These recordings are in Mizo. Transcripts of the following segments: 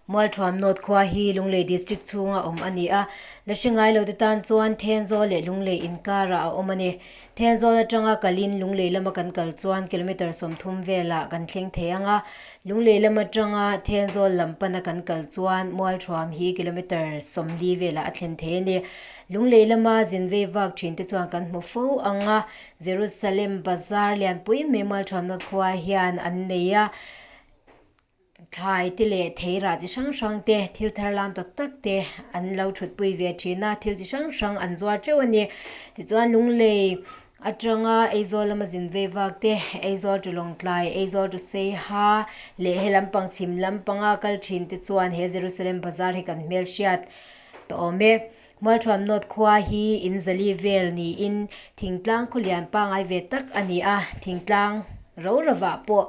Mualthuam North khua hi Lunglei District chhunga awm a ni a, la hre ngai lote tan chuan Thenzawl leh Lunglei inkarah a awm a ni. Thenzawl atanga kalin Lunglei lama kan kal chuan kilometre 30 velah kan thleng thei ang a, Lunglei lam atanga Thenzawl lam pana kan kal chuan Mualthuam hi kilometre 40 velah a thlen thei a ni. Lunglei lama zin vei vak thinte chuan kan hmu fo ang a, Jerusalem Bazar lianpui mai Mualthuam North khua hian an nei a. Thlai te leh thei rah chi hrang hrang te, thil thar lam tak tak te an lo thutpui ve thin a, thil chi hrang hrang an zuar teuh a ni. Tichuan Lunglei atanga Aizawl lama zin vei vak te, Aizawl to Lawngtlai, Aizawl to Seiha leh he lampang chhim lampanga kal thin te chuan he Jerusalem Bazar hi kan hmelhriat tawh awm e. Mualthuam North khua hi in zali vel niin thingtlang khawlian pangngai ve tak a ni a, thingtlang ro rovah pawh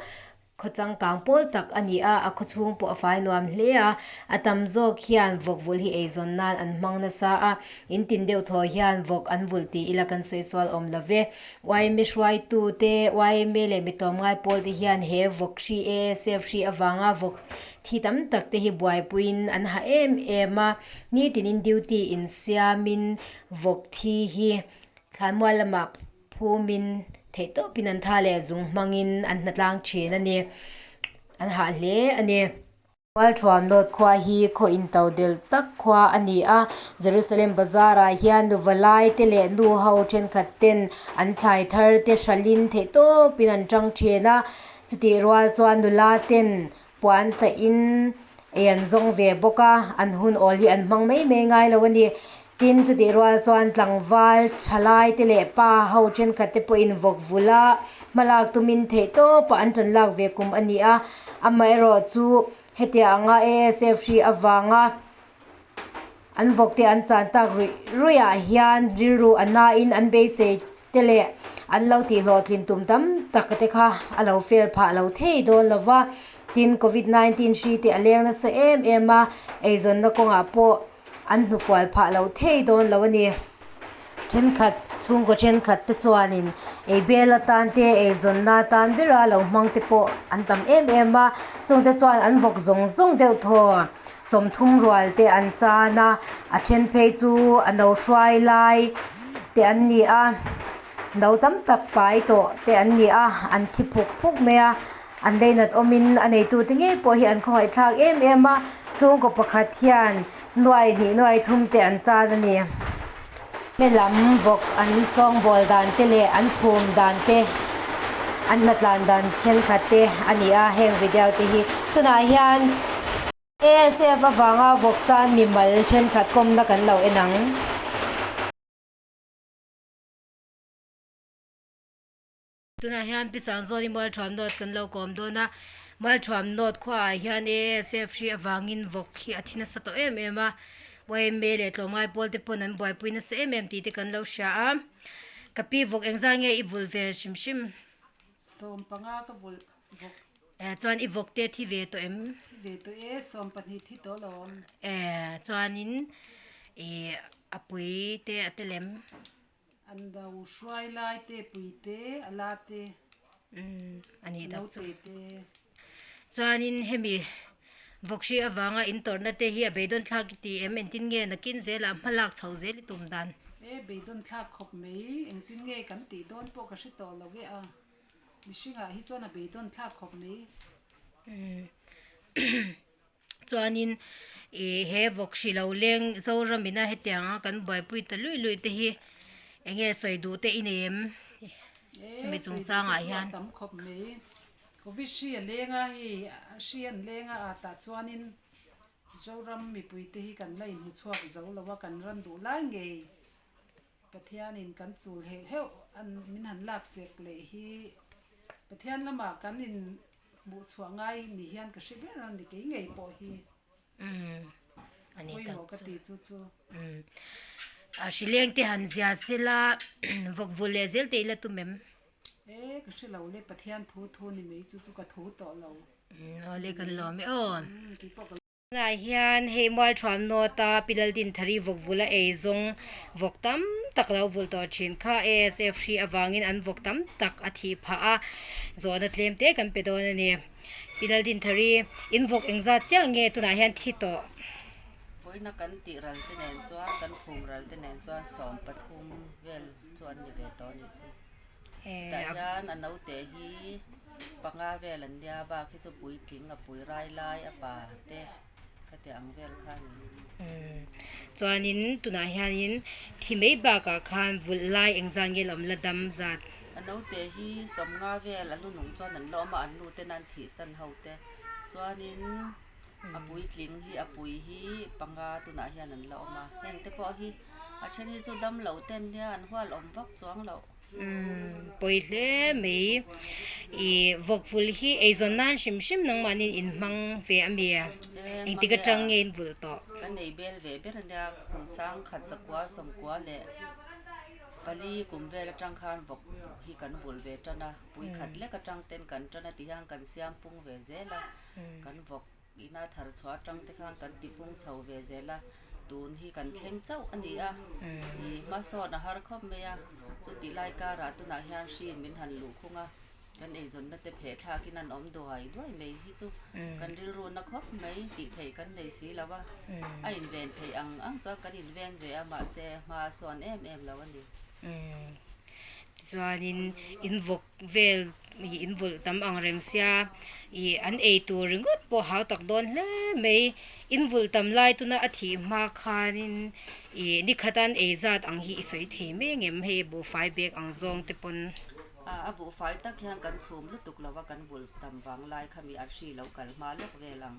Khaw changkang pawl tak a ni a, a khaw chhung pawh a fai nuam hle a, a tam zawk hian vawk vulh hi eizawn nan an hmang nasa a, in tin deuh thaw hian vawk an vulh tih ila kan sawi sual awm lo ve. Yma hruaitu te, yma leh mi tlawmngai pawl te hian he vawk hri ASF hri avanga vawk thi tam tak te hi buaipuiin an ha em em a, nitinin duty insiamin vawk thi hi thlanmual lamah Phumin theihtawpin an tha leh zung hmangin an hnatlang thin a ni. An hah hle a ni. Mualthuam North khua hi khaw into del tak khua a ni a. Jerusalem bazar ah hian nuva lai te leh nu ho thenkhat ten an thlai thar te hralhin theihtawpin an tang thin a. Chutih rual chuan nula ten puan tahin ei an zawng ve bawk a, an hun awl hi an hmang mai mai ngai lo a ni. Tin, chutih rual chuan tlangval thalai te leh pa ho thenkhat te pawhin vawk vul a, hmalak tumin theih tawpah an tan lak ve kum a ni a. Amaherawhchu hetiang anga ASF hri avanga an vawk te an chan tak ruih ruih ah hian rilru a nain an beisei te leh an lo tih hlawhtlin tum tam tak te kha a lo fel phah lo thei dawn lo va. Tin, Covid 19 hri te a leng nasa em em a, eizawnna kawngah pawh an hnufual phah lo thei dawn lo a ni. Thenkhat, chhungkaw thenkhat te chuanin ei bel atan te, eizawnna atan bera lo hmang te pawh an tam em em a, chungte chuan an vawk zawng zawng deuh thaw 30 rual te an chan a, a then phei chu a no hruai lai te an ni a, no tam tak pai tawh te an ni a, an thi phuk phuk mai a. An leinat awmin a neitute ngei pawh hi an khawngaih thlak em em a, chhungkaw pakhat hian nuai hnih nuai thum te an chan a ni. Hme lam vawk an sawngbawl dan te leh an phum dan te, an hnatlan dan thenkhat te a ni a, heng video te hi tunah hian ASF avanga vawk chan mimal thenkhat kawmna kan lo en ang. Tunah hian Pi Sangzawni Mualthuam North kan lo kawm dawn a, Mualthuam North khuaah hian ASF hri avangin vawk hi a thi nasa tawh em em a, yma leh tlawmngai pawl te pawn an buaipui nasa em em tih te kan lo hria a, ka pi vawk engzah nge i vulh ve hrim hrim? 15 ka vulh vawk. Eh chuan i vawk te thi ve tawh em? Thi ve tawh e, 12 thi tawh lo awm. Eh chuanin ih a pui te a tel em? An lo hruai lai te, pui te, a la te, a nih tak chu. Naute te. Chuanin hemi vawkhri avanga in tawrhna te hi a beidawn thlak i ti em? Engtin nge nakin zelah hma lak chho zel i tum dan? E, beidawn thlak khawp mai. Engtin nge kan tih dawn pawh ka hre tawh lo e a. Mihringah hi chuan a beidawn thlak khawp mai. Chuanin ih he vawk hri lo leng Zoram ina hetianga kan buaipui ta luih luih te hi eng nge sawi duh te i nei em hemi chungchangah hian. Tam khawp mai Covid hri a leng a hei hri an leng a ah tah chuanin Zoram mipui te hi kan la inhmu chhuak zo lo a kan ran duh lai ngei Pathianin kan chul heuh heuh an min han lak sek leh hi Pathian lamah kan in Hmuh chhuah ngai ni hian ka hre ber a ni kei ngei pawh hi. Umm a ni tak Pawimawh ka chu. ti chu chu. Umm a hrileng te han zia sela vawk vul leh zel te ila tum em? E ka hre lo le Pathian thu thu ni mai chu chu ka thu tawh lo. Umm awle kan lawm e aw. Umm keipawh ka Tunah hian hei Mualthuam North-a Pi Laldinthari vawk vula ei zawng vawk tam tak lo vulh tawh thin kha ASF hri avangin an vawk tam tak a thih phah a, zawhna tlem te kan pe dawn a ni. Pi Laldinthari, in vawk engzat chiah nge tunah hian thi tawh? Vawiina kan tih ral te nen chuan, kan phum ral te nen chuan 13 vel chu an ni ve tawh a nih chu. Hetah hian a naute hi panga vel an nia, bak hi chu puitling a pui rai lai a pa te khatiang ang vel kha a ni. Chuanin tunah hianin thi mai bakah khan vulh lai engzat nge la awm la dam zat? A naute hi 50 vel a lu nung chuan an la awm a, an nu tena an thihsan ho te chuanin A puitling hi a pui hi panga tunah hian an la awm a, heng te pawh hi a then hi chu dam lo ten nia an hual awm vak chuang loh. Umm pawi hle mai i vawkvul hi eizawn nan hrim hrim nangmahni in hmang ve a mi a, engtik atang nge in vulh tawh? Kan ei bel ve ber a nia, kum sang khat zakua sawmkua leh pali kum vel atang khan vawk hi kan vulh ve tan a, pui khat lek atang ten kan tan a ti hian kan siam pung ve zel a. Kan vawk ina thar chhuah atang te khan kan ti pung chho ve zel a, tun hi kan thleng chauh a ni a, ih hmasawn a har khawp mai a, chutih lai karah tunah hian hriin min han luh khung a, kan eizawnna te pheh thlakin an awm duai duai mai hi chu kan rilru na khawp mai tih theih kan nei si lo a, a inven theih ang ang chuan kan inveng ve a, mahse hma a sawn em em lo a ni. Tichuanin in vawk vel ih in vulh tam ang reng sia ih an ei tur ringawt pawh hau tak dawn hle mai in vulh tam lai tuna a thih hma khanin ih ni khata an ei zat ang hi i sawi thei mai ang em hei buhfai bag ang zawng te pawn. A buhfai tak hian kan chhum lutuk lova kan vulh tam vang lai kha mi a hri lo kal hma lawk vel ang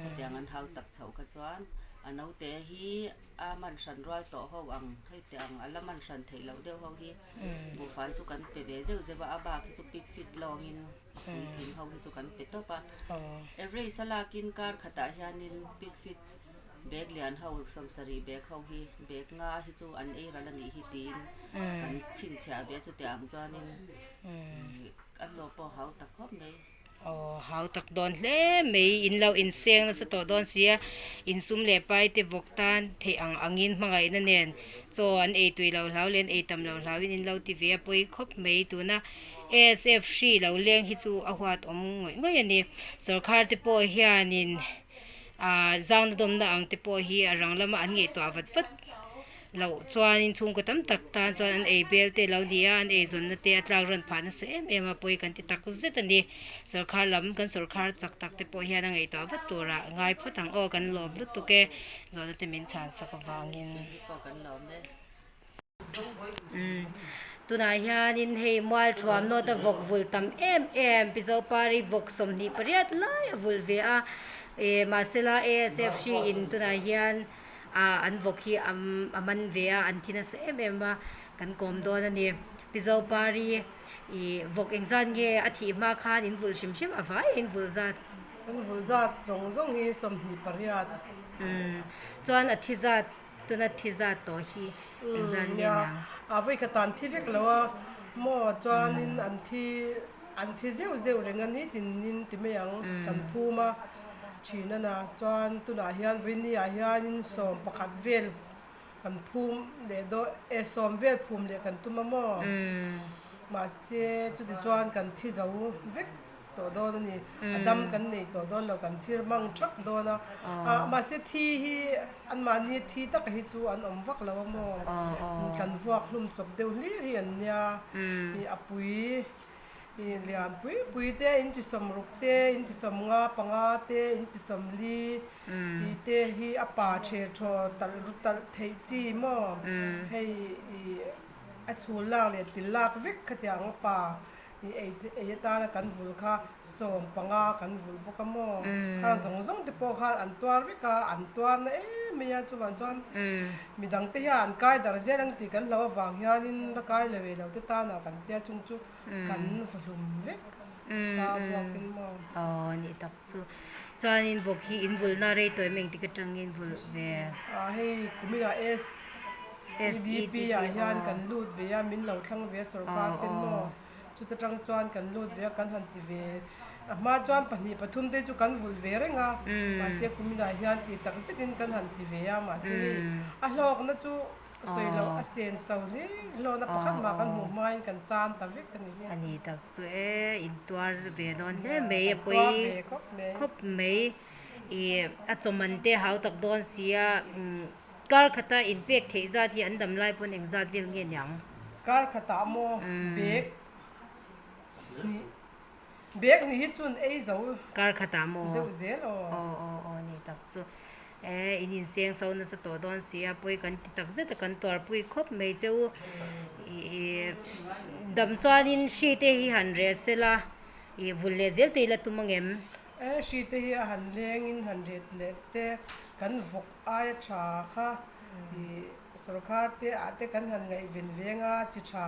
hetiang an hau tak chhoh kha chuan a naute hi a man hran rual tawh ho ang hei teh ang a la man hran theih loh deuh ho hi. Buhfai chu kan pe ve zeuh zeuh a, a bak hi chu pik fit lawngin a puitling ho hi chu kan pe tawp a. Average a lakin kar khatah hianin pik fit bag lian ho 70 bag ho hi bag nga hi chu an ei ral a nih hi tiin kan chhinchhiah ve a chutiang ang chuanin a chaw pawh hau ta khawp mai. Aw hau tak dawn hle mai, in lo inseng nasa tawh dawn sia, insum leh pai te vawk tan theih ang angin hmangaihna nen chaw an ei tui lo hlau leh an ei tam lo hlauin in lo ti ve a pawi khawp mai tuna ASF hri lo leng hi chu a huat awm ngawih ngawih a ni. Sorkar te pawh hianin ah zangna dawmna ang te pawh hi a rang lama an ngaihtuah vat vat Loh chuanin chhungkaw tam tak tan chuan an ei bel te lo ni a, an eizawnna te a tlak rawn phah nasa em em a, pawi kan ti tak zet a ni. Sorkar lam kan sorkar chak tak te pawh hian a ngaihtuah vat turah ngai phawt ang aw, kan lawm lutuk e, zawhna te min chhan sak avangin. Keini pawh kan lawm e. Umm tunah hianin hei mual thuam nawt a vawk vulh tam em em Pi Zopari vawk 28 lai a vulh ve a, eh mahsela ASF hri in tunah hian Ah an vawk hi a a man ve a, an thi nasa em em a, kan kawm dawn a ni. Pi Zopari ih vawk engzat nge a thih hma khan in vulh hrim hrim a vai a in vulh zat? In vulh zat zawng zawng hi 28. Umm chuan a thi zat tuna thi zat tawh hi engzat nge niang? A vawikhat an thi vek lo a maw chuanin an thi an thi zeuh zeuh reng a ni tinin ti mai ang kan phum a. Thin a na chuan tunah hian vawiini ah hianin 11 vel kan phum leh dawn e 10 vel phum leh kan tum a maw mahse chuti chuan kan thi zo vek tawh dawn a ni a dam kan nei tawh dawn lo kan thir mang thak dawn a ah mahse thi hi anmahni thi taka hi chu an awm vak lo a maw kan vuak hlum chawp deuh hlir hi an nia ih a pui. I lian pui pui te, in chi 60 te, in chi 50 panga te, in chi 40 i te hi a pa the thaw talh ru talh theih chi maw? Hei i a chhul lak leh til lak vek khatiang a pa i ei ei atana kan vul kha 15 kan vul bawk a maw? Khang zawng zawng te pawh khan an tuar vek a, an tuar na em mai a, chuvang chuan midang te hian an kai darh zel ang tih kan hlauh avang hianin la kai lo ve lo te tanah kan tia chung chu kan va hlum vek ta buakin maw. Aw nih tak chu. Chuanin vawk hi in vulhna rei tawh em engtik atangin vulh ve? Ah hei kuminah SEDP ah hian kan lut ve a, min lo thlang ve a sorkar ten maw. Chuta tang chuan kan lut ve a, kan han ti ve. A hma chuan pahnih pathum te chu kan vulh ve reng a, mahse kuminah hian tih tak zetin kan han ti ve a, mahse hei a hlawkna chu. Sawi loh a sen so hlir hlawna pakhat mah kan hmuh hmain kan chan ta vek a ni hi. A ni tak chu e, in tuar ve dawn hle mai a pawi khawp mai. Ih a chawman te hau tak dawn sia kar khata in pek theih zat hi an dam lai pawn eng zat vel nge niang? Kar khatah maw bag hnih bag hnih hi chun ei zo kar khatah maw deuh zel aw. Aw aw aw ni tak chu. E, in inseng so nasa tawh dawn si a, pawi kan ti tak zet a, kan tuarpui khawp mai che u. Ih, dam chuanin hri te hi han reh sela, ih, vul leh zel te ila tum ang em? E, hri te hi a han lengin han ret leh che, kan vawk aia tha kha, ih, sawrkhar te ah te kan han ngaihven veng a, chi tha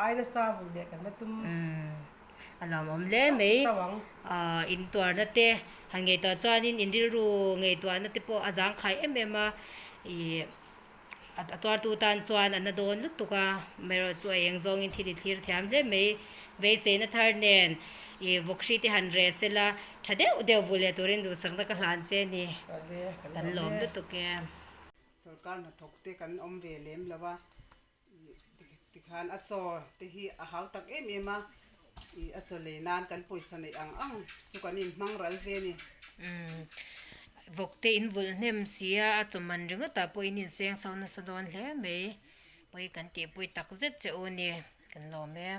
ai nasa vul leh kan la tum. A lawmawm hle mai. In tuarna te han ngaihtuah chuanin in rilru ngaihtuahna te pawh a zangkhai em em a. Ih a tuartu tan chuan a na dawn lutuk a, amaherawhchu a eng zawngin thil i thlir thiam hle mai. Beiseina thar nen ih vawkhri te han reh sela tha deuh deuh vulh leh turin duhsakna ka hlan che a ni. Kan lawm lutuk e. Sorkar hnathawk te kan awm ve lem lo a. Tikhan a chaw te hi a hau tak em em a, ih a chaw lei nan kan pawisa neih ang ang chu kan inhmang ral ve a ni. Umm vawk te in vulh hnem si a, a chaw man ringawtah pawh in inseng so nasa dawn hle mai, pawi kan tihpui tak zet che u ni, kan lawm e.